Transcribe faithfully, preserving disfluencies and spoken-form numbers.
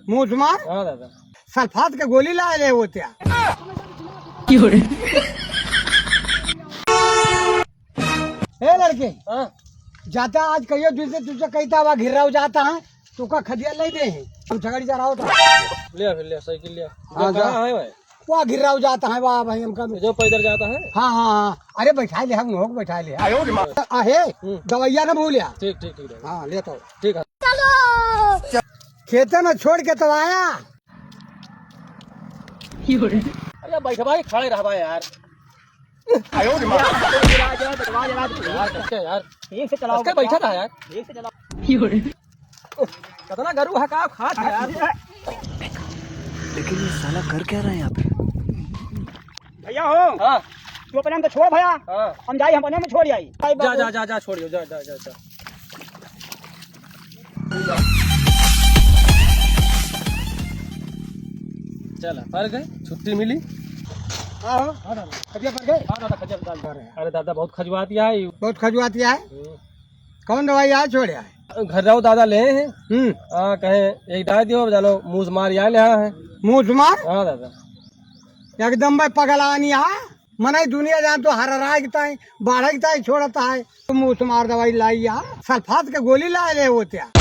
मूस मार? हाँ दादा। सल्फात के गोली लाए ले होत्या। क्यों रे? ए लड़के, हाँ। जाता आज कहियो दिन से तुझसे कहता हुआ घिर्रा हो जाता है, तू का खदिया ले दे है, तू झगड़ी जा रहा होता। लिया फिर लिया, साइकिल लिया। हाँ, जा। कहाँ है भाई? वो घिर्रा हो जाता है, वाह भाई, हमका जो पैदल जाता है? हाँ, हाँ, हाँ। अरे बैठा ले, हम लोग बैठा ले। आयो रे माँ। आहे, हम्म। दवाइया ना भूलिया। ठीक, ठीक, ठीक है। हाँ, ले तो। ठीक है। खेते में छोड़ के तो आया। अरे बैठ भाई, खड़े रह भाई यार। आयो रे माँ। यार, कैसे यार? ठीक से चलाओ। कैसे बैठा था यार? ठीक से चलाओ। कितना गरु है, का खात है यार? लेकिन ये साला कर क्या रहा है यहाँ पे? भैया हो, हाँ। तू अपने में तो छोड़ भैया, हाँ। हम जाई, हम अपने में छोड़ आई। जा, जा, जा, जा, छोड़ियो, जा, जा, जा, जा। चला, पर गए, छुट्टी मिली। हाँ, हाँ। हाँ, दादा। खदिया पर गए? हाँ, दादा, खदिया पर डाल। अरे दादा, बहुत खजुआत है। बहुत खजुआत है? हम्म। कौन दवाई आए छोड़े आए? घर जाओ दादा ले हैं। हम्म। हाँ, कहे एक डाल दियो, जानो मूस मार आए ले, हाँ है। मूस मार? हाँ दादा। एकदम भाई पगलानी है। मनाई दुनिया जान तो हर राय के ताई, बाढ़ के ताई छोड़ता है। तो मूस मार दवाई लाई या, सल्फात के गोली लाए ले होत्या।